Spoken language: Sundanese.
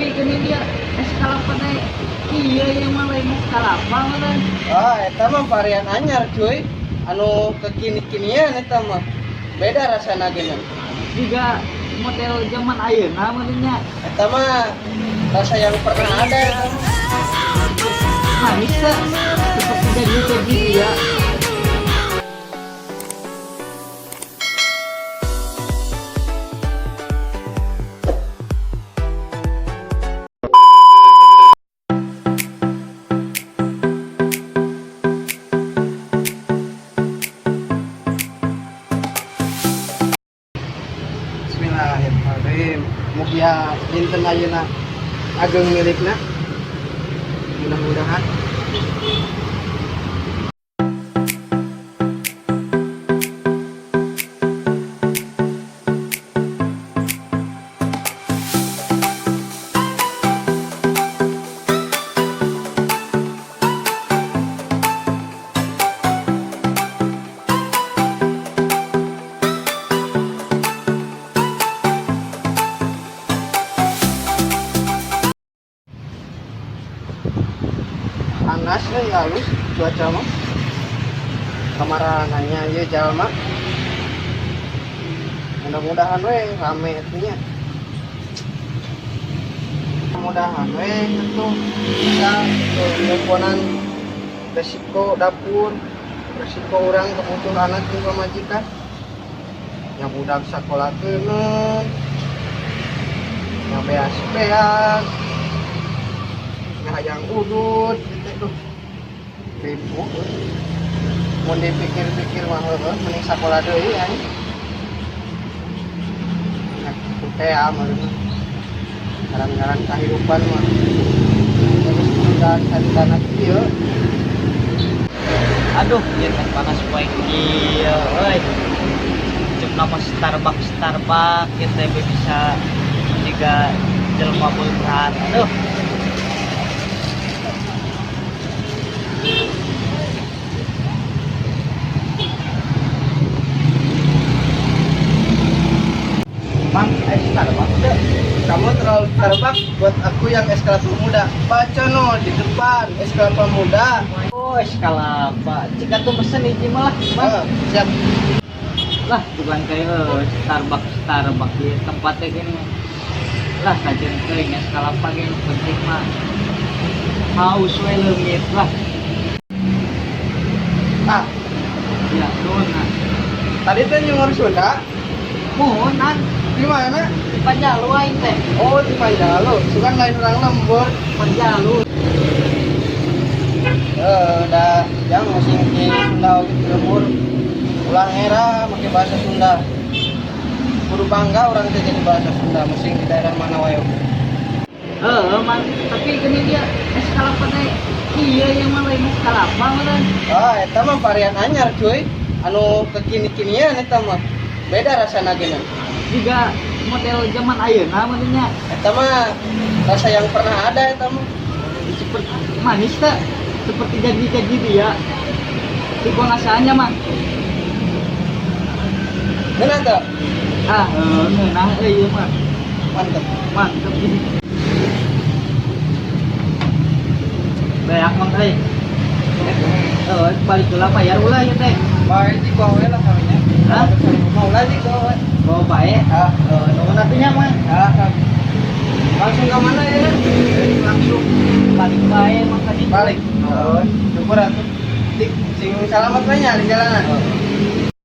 Tapi gini dia es kelapa teh iya yang mah lain es kelapa mah. Ah, eta mah varian anyar cuy. Anu kekini-kinian eta mah. Beda rasana geuning. Juga model zaman ayeuna mah nya. Eta mah rasa yang pernah ada eta mah. Manis teh seperti janji-janji dia. Bismillahirrahmanirrahim. Mugia dinten ayeuna ageng milikna. Mudah-mudahan. Panas euy, halus cuaca mah. Kamarananya ieu jalma. Mudah-mudahan we rame atuh nya. Mudah-mudahan we atuh bisa nelponan resiko dapur, resiko urang kebutuhan anak jeung pamajikan. Yang budak sakola keuneun, yang beas-beas, yang hayang udut gitu tuh. Ribu mun dipikir-pikir mah heueuh mending sakola deui anjing. Nah, kitu teh ah meureun ngaran-ngaran kahirupan mah. Terus tinggal tanah kieu. Aduh, ieu teh panas poe kieu euy. Cek nama Starbucks Starbucks ieu teh bisa jiga jelema beunghar. Aduh. Mang, es Starbucks teh. Kamu terlalu Starbucks buat aku yang es kelapa muda. Baca no di depan es kelapa muda. Oh, es kelapa. Jika tuh mesen hiji mah lah, Mang. Siap. Lah, bukan kayak Starbucks Starbucks di tempatnya gini. Lah, kajian teuing es kelapa ge nu penting mah haus we leungit lah. Ah, Ya, nuhun nah. tadi teh nyungor Sunda. Muhun an Di mana? di Panjalu aing teh. Oh, di Panjalu. Sukan lain orang lembur. Panjalu. Udah jangan musim di Sunda oge di lembur. Ulah era make bahasa Sunda. Kudu bangga orang teh jadi bahasa Sunda musim di daerah mana wae. Heeh, Mang, tapi gini dia es kelapa teh iya yang mah lain es kelapa mah. Ah, eta mah varian anyar cuy. Anu kekini-kinian eta mah. Beda rasana geuning. Juga model zaman ayeuna mah nya. Eta mah rasa yang pernah ada eta mah. Seperti manis teh seperti janji-janji dia. Di pengasaannya, Mang. Ngeunah teu? Ah, ngeunah euy ieu mah. Mantep. Mantep ini. Beak mang euy. Balik heula bayar ulah ieu teh. Bae di bawa lah kawinnya. Hah? Mau lagi bawa. Bawa bae. Ah, Nuhun atuh nya mang. ah. Langsung ke mana ya? Langsung balik bae mang tadi. Balik. Oh, syukur atuh. Dik, sing salamat we nya di jalanan.